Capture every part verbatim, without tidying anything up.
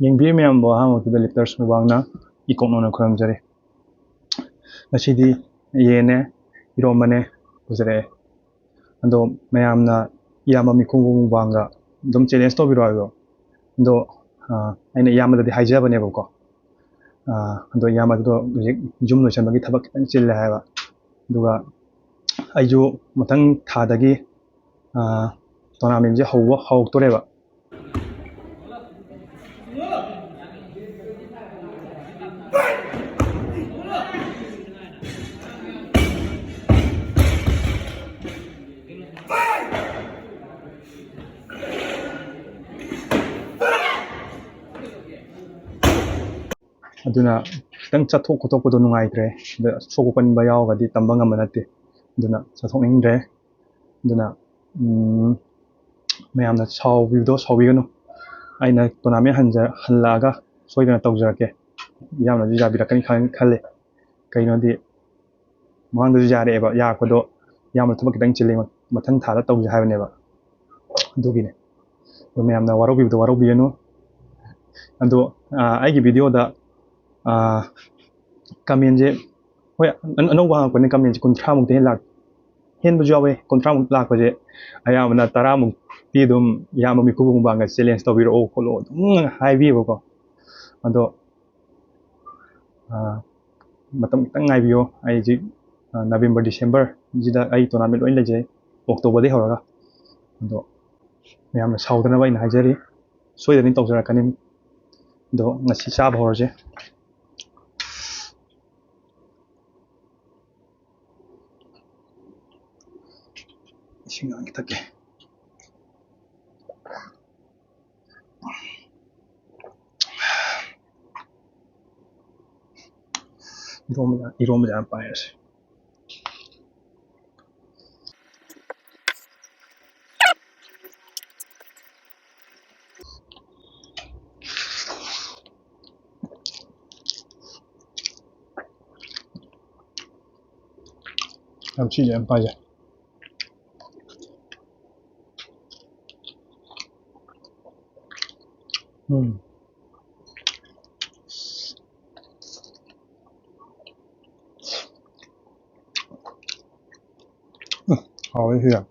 ꯌꯦꯡꯕꯤꯔꯤ ꯃꯌꯥꯝꯕꯨ ꯑꯍꯥꯟꯕꯃꯛꯇꯗ ꯂꯤꯞꯇꯔꯁ ꯃꯨꯛꯕꯥꯡꯅ ꯏꯀꯣꯛ ꯅꯧꯅ ꯈꯨꯔꯨꯝꯖꯔꯤ꯫ ꯉꯁꯤꯗꯤ ꯌꯦꯟꯅꯦ, ꯏꯔꯣꯝꯕꯅꯦ ꯄꯨꯖꯔꯛꯑꯦ꯫ ꯑꯗꯣ ꯃꯌꯥꯝꯅ ꯏꯌꯥꯝꯕ ꯃꯤꯈꯨꯕꯝ ꯃꯨꯛꯕꯥꯡꯒ ꯑꯗꯨꯝ ꯆꯦꯂꯦꯟꯖ ꯇꯧꯕꯤꯔꯣ ꯍꯥꯏꯕꯗꯣ, ꯑꯗꯣ, ꯑ, ꯑꯩꯅ ꯏꯌꯥꯝꯕꯗꯗꯤ ꯍꯥꯏꯖꯕꯅꯦꯕꯀꯣ꯫ ꯑ, ꯑꯗꯣ ꯏꯌꯥꯝꯕꯗꯣ ꯍꯧꯖꯤꯛ ꯌꯨꯝ ꯂꯣꯏꯁꯟꯕꯒꯤ ꯊꯕꯛ ꯈꯤꯇꯪ ꯆꯤꯜꯂꯦ ꯍꯥꯏꯕ꯫ ꯑꯗꯨꯒ ꯑꯩꯁꯨ ꯃꯊꯪ ꯊꯥꯗꯒꯤ, ꯑ, ꯇꯣꯔꯅꯥꯃꯦꯟꯁꯦ ꯍꯧꯕ ꯍꯧꯔꯛꯇꯣꯔꯦꯕ꯫ ꯑꯗꯨꯅ ꯈꯤꯇꯪ ꯆꯠꯊꯣꯛ ꯈꯣꯠꯇꯣꯛꯄꯗꯣ ꯅꯨꯡꯉꯥꯏꯇ꯭ꯔꯦ꯫ ꯑꯗ ꯁꯣꯛꯄ ꯄꯟꯕ ꯌꯥꯎꯔꯒꯗꯤ ꯇꯝꯕ ꯉꯝꯕ ꯅꯠꯇꯦ꯫ ꯑꯗꯨꯅ ꯆꯠꯊꯣꯛꯅꯤꯡꯗ꯭ꯔꯦ꯫ ꯑꯗꯨꯅ, ꯎꯝ, ꯃꯌꯥꯝꯅ ꯁꯥꯎꯕꯤꯕꯗꯣ ꯁꯥꯎꯕꯤꯒꯅꯨ꯫ ꯑꯩꯅ ꯇꯣꯔꯅꯥꯃꯦꯟ ꯍꯟꯖ-, ꯍꯜꯂꯛꯑꯒ ꯁꯣꯏꯗꯅ ꯇꯧꯖꯔꯛꯀꯦ꯫ ꯌꯥꯝꯅꯁꯨ ꯌꯥꯕꯤꯔꯛꯀꯅꯤ ꯈꯟ-, ꯈꯜꯂꯤ꯫ ꯀꯩꯅꯣꯗꯤ ꯃꯃꯥꯡꯗꯁꯨ ꯌꯥꯔꯛꯑꯦꯕ, ꯌꯥꯔꯛꯄꯗꯣ ꯏꯌꯥꯝꯕ ꯊꯕꯛ ꯈꯤꯇꯪ ꯆꯤꯜꯂꯤ, ꯃꯊꯪ ꯊꯥꯗ ꯇꯧꯁꯦ ꯍꯥꯏꯕꯅꯦꯕ꯫ ꯑꯗꯨꯒꯤꯅꯦ꯫ ꯑꯗꯣ ꯃꯌꯥꯝꯅ ꯋꯥꯔꯧꯕꯤꯕꯗꯣ ꯋꯥꯔꯧꯕꯤꯒꯅꯨ꯫ ꯑꯗꯣ, ꯑ, ꯑꯩꯒꯤ ꯚꯤꯗꯤꯑꯣꯗ, ꯑ, ꯀꯃꯦꯟꯁꯦ, ꯍꯣꯏ, ꯑꯅ-, ꯑꯅꯧꯕ ꯍꯪꯉꯛꯄꯅꯤꯅ ꯀꯃꯦꯟꯁꯦ ꯀꯨꯟꯊ꯭ꯔꯥꯃꯨꯛꯇꯩ ꯍꯦꯟꯅ ꯂꯥꯛ-, ꯍꯦꯟꯕꯁꯨ ꯌꯥꯎꯋꯦ꯫ ꯀꯨꯟꯊ꯭ꯔꯥꯃꯨꯛ ꯂꯥꯛꯄꯁꯦ ꯑꯌꯥꯝꯕꯅ ꯇꯔꯥꯃꯨꯛꯇꯤ ꯑꯗꯨꯝ "ꯏꯌꯥꯝꯕ ꯃꯤꯈꯨꯕꯝ ꯃꯨꯛꯕꯥꯡꯒ ꯆꯦꯂꯦꯟꯖ ꯇꯧꯕꯤꯔꯛꯑꯣ" ꯈꯣꯠꯂꯣ ꯑꯗꯨꯝ ꯍꯥꯏꯕꯤꯌꯦꯕꯀꯣ꯫ ꯑꯗꯣ, ꯑ, ꯃꯇꯝ ꯈꯤꯇꯪ ꯉꯥꯏꯕꯤꯌꯣ꯫ ꯑꯩ ꯍꯧꯖꯤꯛ, ꯑ, ꯅꯕꯦꯝꯕꯔ, ꯗꯤꯁꯦꯝꯕꯔꯁꯤꯗ ꯑꯩ ꯇꯣꯔꯅꯥꯃꯦꯟ ꯂꯣꯏ ꯂꯩꯖꯩ, ꯑꯣꯛꯇꯣꯕꯔꯗꯒꯤ ꯍꯧꯔꯒ꯫ ꯑꯗꯣ ꯃꯌꯥꯝꯅ ꯁꯥꯎꯗꯅꯕ ꯑꯩꯅ ꯍꯥꯏꯖꯔꯤ, ꯁꯣꯏꯗꯅ ꯇꯧꯖꯔꯛꯀꯅꯤ꯫ ꯑꯗꯣ ꯉꯁꯤ ꯆꯥꯕ ꯍꯧꯔꯁꯦ꯫ ꯏꯁꯤꯡ ꯉꯥꯏꯍꯥꯛ ꯊꯛꯀꯦ꯫ ꯏꯔꯣꯝꯕ, ꯏꯔꯣꯝꯕꯁꯦ ꯌꯥꯝ ꯄꯥꯏꯔꯁꯦ꯫ ꯌꯥꯝ ꯁꯤꯁꯦ ꯌꯥꯝ ꯄꯥꯏꯖꯩ꯫ ꯎꯝ꯫ ꯍꯥꯎꯋꯦ ꯁꯤ ꯌꯥꯝ꯫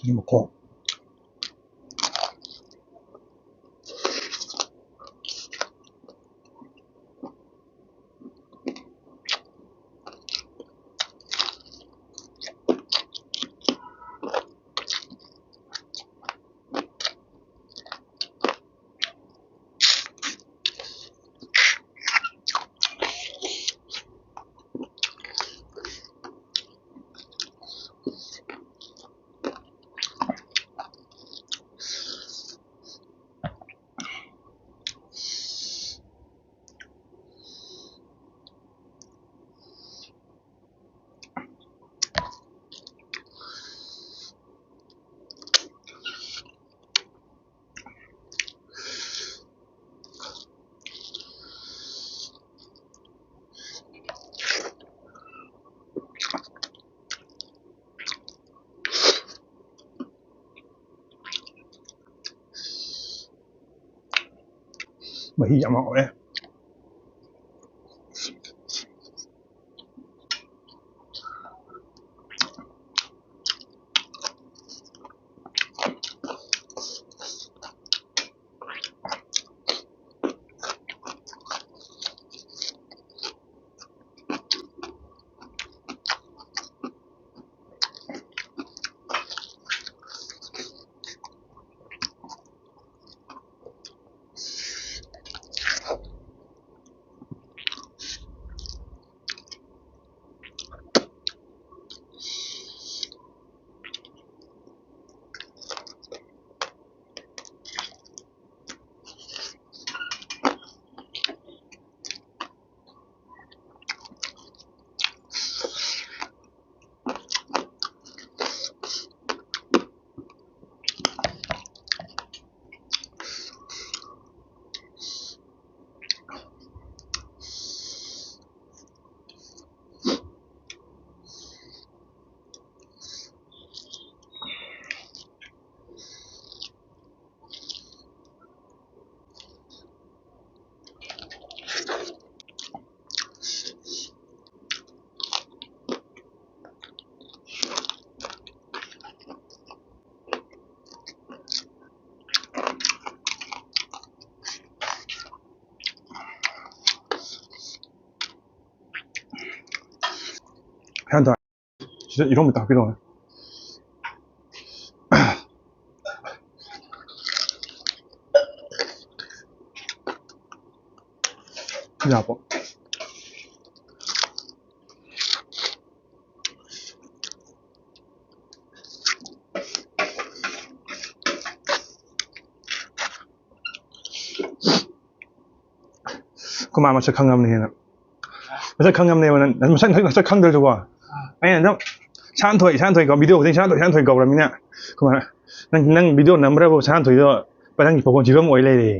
ꯁꯤ ꯃꯈꯣꯡ꯫ ꯃꯍꯤ ꯌꯥꯝ ꯍꯥꯎꯋꯦ꯫ ꯁꯤꯗ ꯏꯔꯣꯝꯕ ꯇꯥꯛꯄꯤꯔꯛꯑꯣꯅꯦ꯫ ꯌꯥꯕ꯭ꯔꯣ? ꯑꯩꯈꯣꯏ ꯃꯥ ꯃꯁꯛ ꯈꯪꯉꯕꯅꯦꯅ꯫ ꯃꯁꯛ ꯈꯪꯉꯕꯅꯦꯕ ꯅꯪ, ꯃꯁꯛ, ꯃꯁꯛ ꯈꯪꯗ꯭ꯔꯁꯨꯀꯣ꯫ ꯑꯩꯅ ꯑꯗꯨꯝ "ꯁꯥꯟꯊꯣꯏ, ꯁꯥꯟꯊꯣꯏ" ꯀꯧ, video ꯈꯨꯗꯤꯡ "ꯁꯥꯟꯊꯣꯏ, ꯁꯥꯟꯊꯣꯏ" ꯀꯧꯔꯕꯅꯤꯅ꯫ ꯑꯩꯈꯣꯏ ꯃꯥꯅ, "ꯅꯪ, ꯅꯪ video ꯅꯝꯕ꯭ꯔꯕꯨ ꯁꯥꯟꯊꯣꯏꯗꯣ ꯅꯪꯒꯤ ꯄꯥꯈꯣꯟ ꯁꯤꯕ ꯑꯃ ꯑꯣꯏ ꯂꯩꯔꯦ"꯫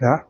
ꯌꯥ?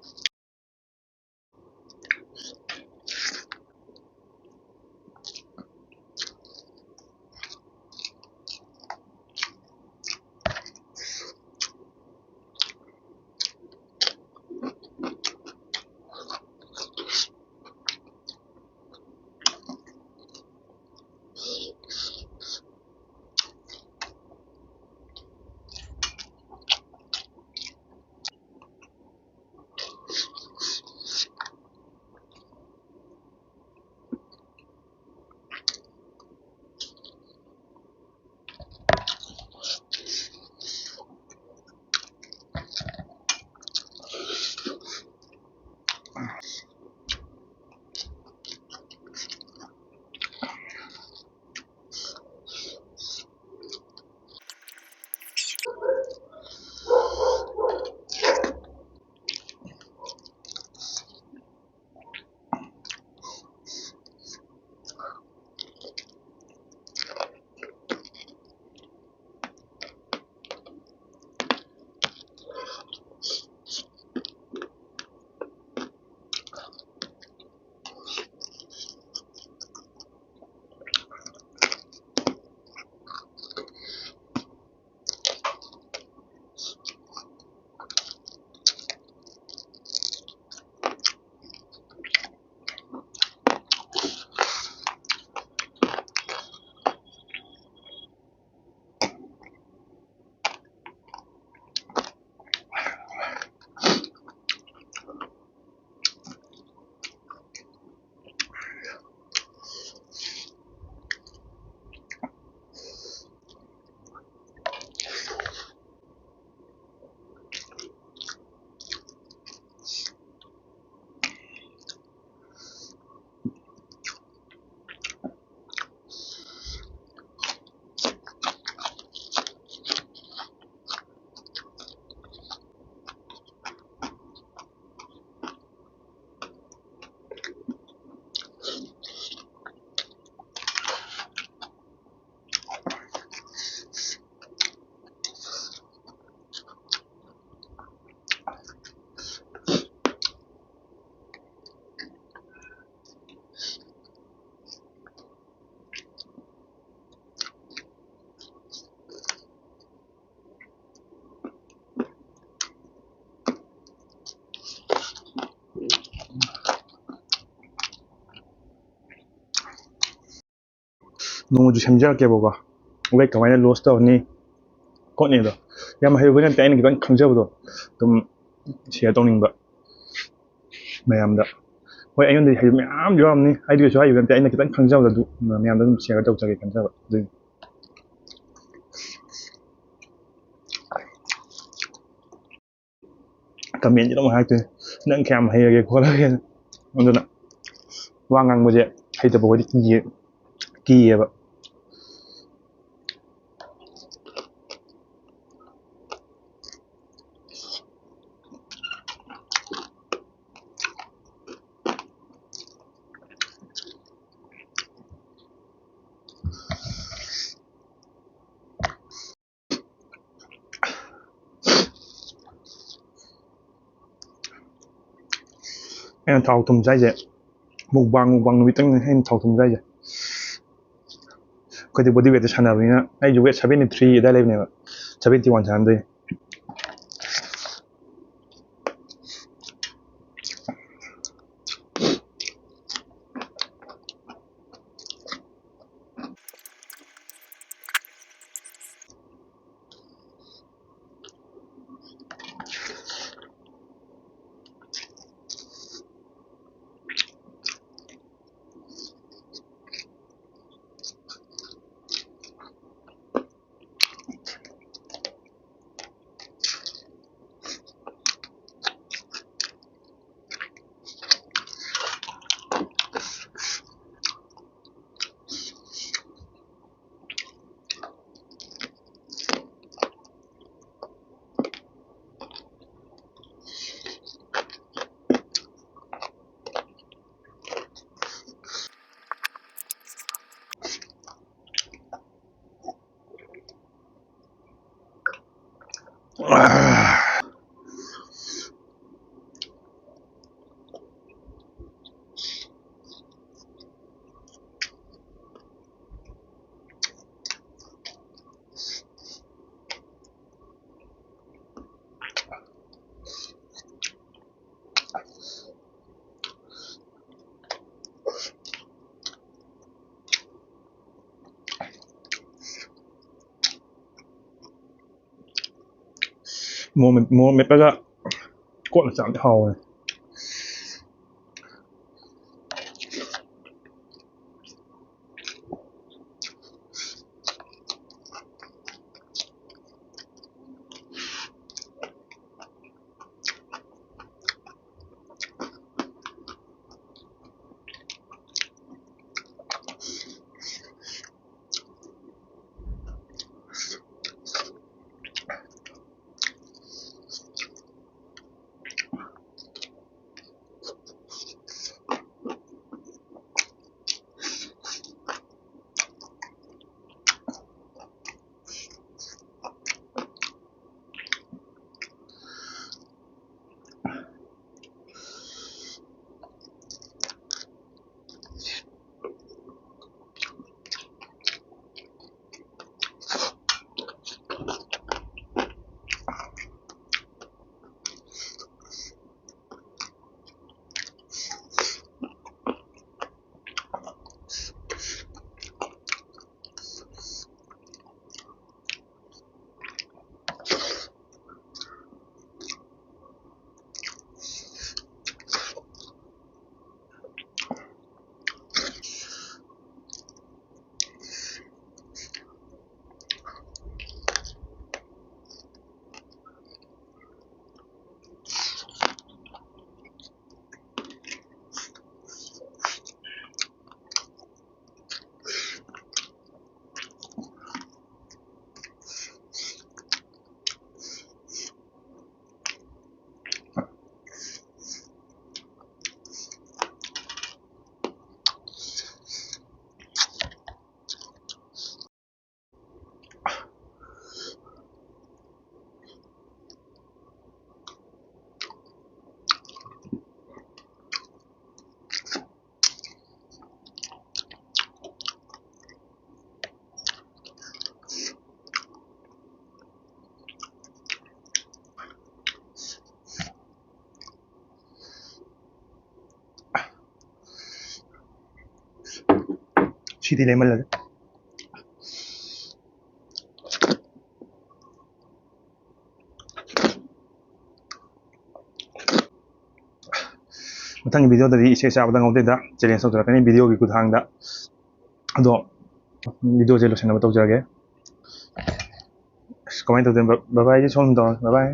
ꯅꯣꯡꯃꯁꯨ ꯁꯦꯝꯖꯔꯛꯀꯦꯕꯀꯣ, weight ꯀꯃꯥꯏꯅ loss ꯇꯧꯔꯅꯤ ꯈꯣꯠꯅꯤ ꯑꯗꯣ꯫ ꯌꯥꯝ ꯍꯩꯔꯨꯕ ꯅꯠꯇꯦ, ꯑꯩꯅ ꯈꯤꯇꯪ ꯈꯪꯖꯕꯗꯣ ꯑꯗꯨꯝ share ꯇꯧꯅꯤꯡꯕ ꯃꯌꯥꯝꯗ꯫ ꯍꯣꯏ, ꯑꯩꯉꯣꯟꯗꯗꯤ ꯍꯩꯕ ꯃꯌꯥꯝ ꯌꯥꯎꯔꯝꯅꯤ, ꯑꯩꯗꯤ ꯀꯩꯁꯨ ꯍꯩꯕ ꯅꯠꯇꯦ, ꯑꯩꯅ ꯈꯤꯇꯪ ꯈꯪꯖꯕꯗꯣ ꯑꯗꯨ ꯃꯌꯥꯝꯗ ꯑꯗꯨꯝ share ꯇꯧꯖꯒꯦ ꯈꯟꯖꯕ ꯑꯗꯨꯒꯤ꯫ Comment ꯁꯤꯗ ꯑꯃꯨꯛ ꯍꯥꯏꯔꯛꯇꯣꯏꯅꯦ, "ꯅꯪ ꯀꯌꯥꯝ ꯍꯩꯔꯒꯦ ꯈꯣꯠꯂꯒꯦ?" ꯑꯗꯨꯅ ꯋꯥ ꯉꯥꯡꯕꯁꯦ ꯍꯩꯇꯕ ꯑꯩꯈꯣꯏꯗꯤ ꯀꯤꯌꯦ, ꯀꯤꯌꯦꯕ꯫ ꯑꯩꯅ ꯊꯥꯎ ꯊꯨꯝ ꯆꯥꯏꯁꯦ, mukbang, mukbang ꯅꯨꯃꯤꯠꯇꯪꯅꯤ ꯑꯩꯅ ꯊꯥꯎ ꯊꯨꯝ ꯆꯥꯏꯁꯦ꯫ ꯑꯩꯈꯣꯏꯗꯤ body weightꯇ ꯁꯥꯟꯅꯕꯅꯤꯅ, ꯑꯩꯁꯨ weight seventy three ꯑꯗꯥꯏ ꯂꯩꯕꯅꯦꯕ, seventy one ꯁꯥꯟꯅꯗꯣꯏꯅꯦ꯫ ꯃꯣꯔꯣꯛ ꯃꯦꯠ-, ꯃꯣꯔꯣꯛ ꯃꯦꯠꯄꯒ ꯀꯣꯠꯂ ꯆꯥꯕꯗꯤ ꯍꯥꯎꯕꯅꯦ꯫ ꯁꯤꯗꯤ ꯂꯩꯃꯜꯂꯦ꯫ ꯃꯊꯪꯒꯤ ꯚꯤꯗꯤꯑꯣꯗꯗꯤ ꯏꯁꯩ ꯆꯥꯕꯗ ꯉꯥꯎꯗꯦꯗ ꯆꯦꯂꯦꯟꯖ ꯇꯧꯖꯔꯛꯀꯅꯤ ꯚꯤꯗꯤꯑꯣꯒꯤ ꯈꯨꯠꯊꯥꯡꯗ꯫ ꯑꯗꯣ ꯚꯤꯗꯤꯑꯣꯁꯦ ꯂꯣꯏꯁꯤꯟꯅꯕ ꯇꯧꯖꯔꯒꯦ꯫ ꯑꯁ, ꯀꯃꯥꯏꯅ ꯇꯧꯗꯣꯏꯅꯣ? ꯕꯕꯥꯏꯁꯦ ꯁꯣꯝ ꯇꯧꯔꯣ, ꯕꯕꯥꯏ꯫